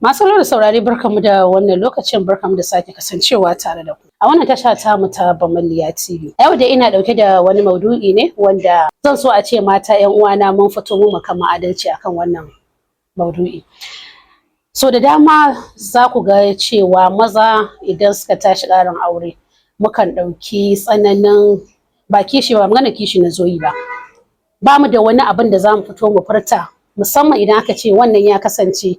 Masu da saurari, barkamu da wannan lokacin, barkamu da sake kasancewa tare da ku a wannan tasha ta mu ta Bamalliya TV. Yau dai ina dauke da wani maudu'i ne wanda zan so a ce mata 'yan uwana mun fito mu kama adalci akan wannan maudu'i. So da dama za ku ga cewa maza idan suka tashi ƙarin aure, mukan ɗauki tsananin, ba kishi ba, magana kishi na zoyi ba, ba mu da wani abin da za mu fito mu furta, musamman idan aka ce wannan ya kasance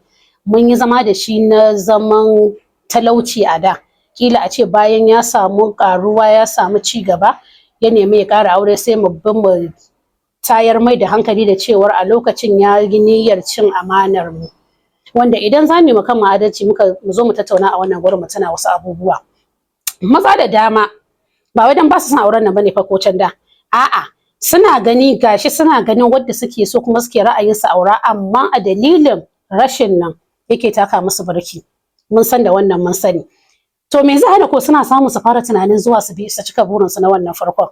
mun yi zama da shi na zaman talauci a da. Kila a ce bayan ya samu ƙaruwa, ya samu ci gaba, ya nemi ya ƙara aure, sai mu bi mu tayar mai da hankali da cewar a lokacin ya yi niyyar cin amanar mu. Wanda idan za mu yi kanmu adalci, muka mu zo mu tattauna a wannan gurin, mu tana wasu abubuwa. Maza da dama ba wai dan ba su son auren nan bane fa ko can da, a'a, suna gani gashi, suna ganin wadda suke so kuma suke ra'ayin su aura, amma a dalilin rashin nan yake taka musu birki. Mun san da wannan, mun sani. To me zai hana ko suna samu su fara tunanin zuwa su bi su cika burinsu na wannan farkon?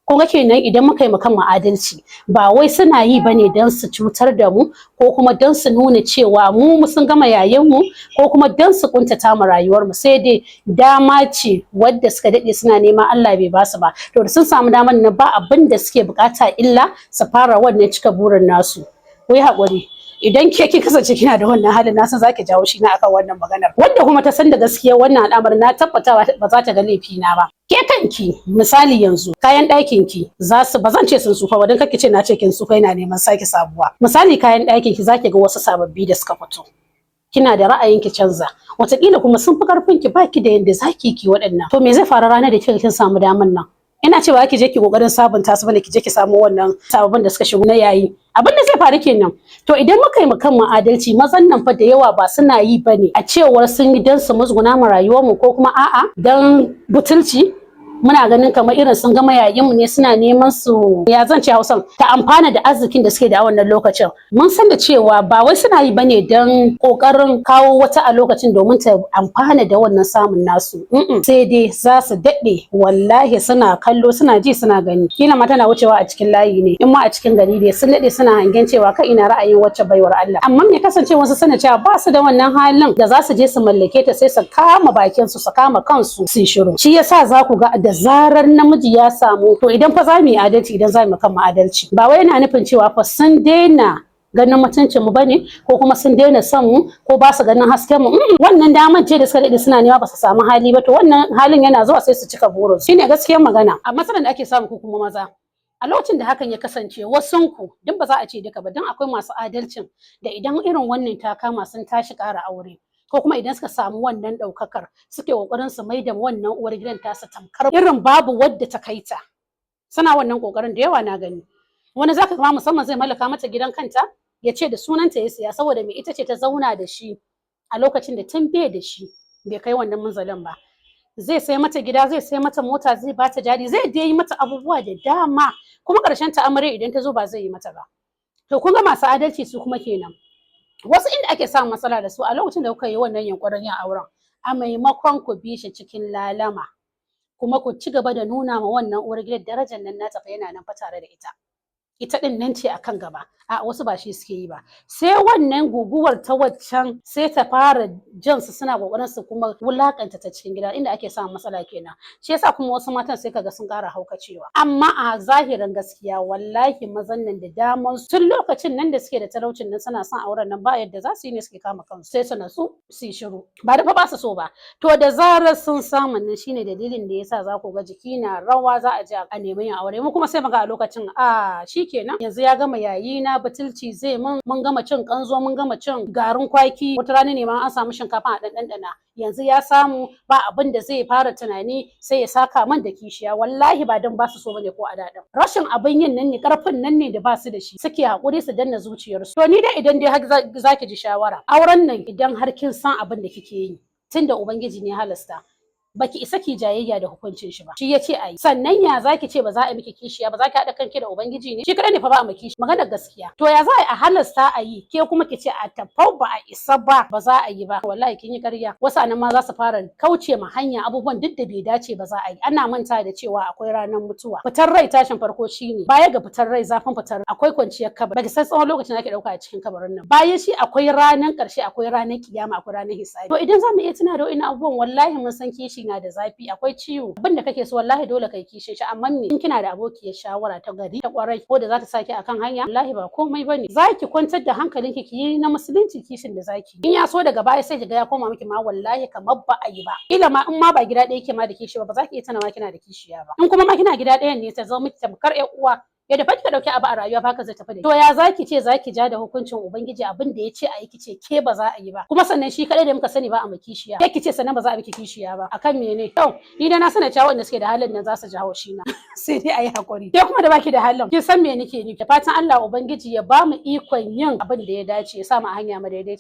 Kun ga kenan, idan muka yi kanmu adalci, ba wai suna yi bane don su cutar da mu, ko kuma don su nuna cewa mu sun gama yayin mu, ko kuma don su kuntata mu rayuwar mu. Sai dai dama ce wadda suka dade suna nema, Allah bai basu ba. To da sun samu damar nan, ba abin da suke bukata illa su fara wannan cika burin nasu. Ku yi haƙuri, idan ke kin kasance kina da wannan halin, na san zaki jawo shi na akan wannan maganar. Wanda kuma ta san da gaskiya wannan al'amarin, na tabbata ba za ta ga laifi na ba. Ke kanki, misali yanzu kayan ɗakin ki za su, ba zan ce sun tsufa ba, don kake ce na ce kin tsufa yana neman sake sabuwa. Misali, kayan ɗakin ki zaki ga wasu sababbi da suka fito, kina da ra'ayin ki canza, wataƙila kuma sun fi ƙarfin ki, baki da yanda zaki ki waɗannan. To me zai faru ranar da kika kin samu daman nan? Ina cewa ki je ki kokarin sabunta su bane, ki je ki samu wannan sababbin da suka shigo na yayi. Abin da zai faru kenan. To idan muka yi mu kanmu adalci, mazan nan fa da yawa ba suna yi bane a cewar sun yi dan su musguna mu rayuwar mu, ko kuma a'a, dan butulci. Muna ganin kamar irin sun gama yayin mu ne, suna neman su, ya zan ce Hausan, ta amfana da arzikin da suke da a wannan lokacin. Mun san da cewa ba wai suna yi bane don kokarin kawo wata a lokacin domin ta amfana da wannan samun nasu. Sai dai za su daɗe wallahi suna kallo, suna ji, suna gani. Kila ma tana wucewa a cikin layi ne, in ma a cikin gari ne, sun daɗe suna hangen cewa kai, ina ra'ayin wacce baiwar Allah. Amma me kasance wasu suna cewa ba su da wannan halin da za su je su mallake ta, sai su kama bakin su, su kama kansu, su shiru. Shi yasa za ku ga da zarar namiji ya samu, to idan fa za mu yi adalci, idan za mu kan adalci, ba wai yana nufin cewa fa sun daina ganin mutuncin mu bane, ko kuma sun daina son mu, ko ba su ganin hasken mu. Wannan daman ce da suka daɗe suna nema, ba su samu hali ba. To wannan halin yana zuwa, sai su cika burin. Shine gaskiyar magana. A matsalar da ake samu, ko kuma maza a lokacin da hakan ya kasance, wasun ku duk, ba za a ce duka ba, don akwai masu adalcin da idan irin wannan ta kama sun tashi ƙara aure, ko kuma idan suka samu wannan ɗaukakar, suke ƙoƙarin su maida wannan uwar gidan tasa tamkar irin babu wadda ta kai ta. Suna wannan ƙoƙarin da yawa, na gani. Wani zaka ga musamman zai mallaka mata gidan kanta, ya ce da sunanta ya siya, saboda me? Ita ce ta zauna da shi a lokacin da tun bai da shi, bai kai wannan munzalin ba. Zai sai mata gida, zai sai mata mota, zai bata jari, zai dai yi mata abubuwa da dama. Kuma ƙarshen ta amarya idan ta zo, ba zai yi mata ba. To kun ga masu adalci su kuma kenan. Wasu inda ake samun matsala da su, a lokacin da kuka yi wannan yunƙurin yin auren, a maimakon ku bi shi cikin lalama, kuma ku ci gaba da nuna ma wannan uwar gidan darajar nan nata fa yana nan fa tare da ita, ita din nan ce akan gaba, a wasu ba shi suke yi ba. Sai wannan guguwar ta waccan sai ta fara jan su, suna kokarin su kuma wulakanta ta cikin gida. Inda ake samun matsala kenan. Shi yasa kuma wasu matan sai kaga sun ƙara haukacewa. Amma a zahirin gaskiya, wallahi mazan nan da daman tun lokacin nan da suke da talaucin nan suna son auren nan, ba yadda za su yi ne, suke kama kansu, sai su natsu su yi shiru, ba da fa ba su so ba. To da zarar sun samu nan, shine dalilin da yasa za ku ga jiki na rawa, za a je a nemi yin aure. Mu kuma sai muga a lokacin, a shikenan, yanzu ya gama yayi na, butulci zai mun, mun gama cin kanzo, mun gama cin garin kwaki, wata rana ne ma an samu shinkafa a dan dandana. Yanzu ya samu, ba abin da zai fara tunani sai ya saka man da kishiya. Wallahi ba dan ba su so bane ko a daɗin. Rashin abin yin nan ne, karfin nan ne da ba su da shi, suke haƙuri su danna zuciyarsu. To ni dai idan dai har zaki ji shawara, auren nan idan har kin san abin da kike yi, tunda Ubangiji ne halasta. Baki isa ki jayayya da hukuncin shi ba, shi yace ayi. Sannan ya zaki ce ba za a miki kishiya ba? Zaki haɗa kanki da Ubangiji ne? Shi kadai ne fa ba a miki magana gaskiya. To ya za a halasta a yi, ke kuma ki ce a tafau ba a isa ba, ba za a yi ba? Wallahi kin yi ƙarya. Wasu anan ma za su fara kauce ma hanya, abubuwan duk da bai dace ba za a yi. Ana manta da cewa akwai ranar mutuwa. Fitar rai tashin farko shine, baya ga fitar rai, zafin fitar, akwai kwanciyar kabari. Baki san tsawon lokacin da ake dauka a cikin kabarin nan. Bayan shi akwai ranar ƙarshe, akwai ranar kiyama, akwai ranar hisabi. To idan za mu iya tuna da wa'innan abubuwan, wallahi mun san kishi na da zafi, akwai ciwo. Abin da kake so, wallahi dole kai kishin shi. Amma me, in kina da abokiyar shawara ta gari, ta kwarai, ko da za ta saki akan hanya, wallahi ba komai bane. Zaki kwantar da hankalinki, ki yi na musulunci kishin da zaki. In ya so daga baya sai kiga ya koma miki ma wallahi kamar ba a yi ba. Kila ma in ma ba gida ɗaya yake ma da kishi ba, ba za ki iya tana ma kina da kishiya ba. In kuma ma kina gida ɗayan ne, ta zama miki tamkar ƴar uwa. Yadda fa kika dauki abu a rayuwa fa zai tafi da. To ya zaki ce zaki ja da hukuncin Ubangiji, abin da ya ce a yi, kice ke ba za a yi ba? Kuma sannan shi kadai da muka sani ba a kishiya, ke kice sannan ba za a miki kishiya ba, akan mene? To ni dai na sanar cewa wanda suke da halin nan za su ji haushi na, sai dai ayi hakuri. Ke kuma da baki da halin, kin san me nake nufi. Da fatan Allah Ubangiji ya ba mu ikon yin abin da ya dace, ya sa mu a hanya madaidaici.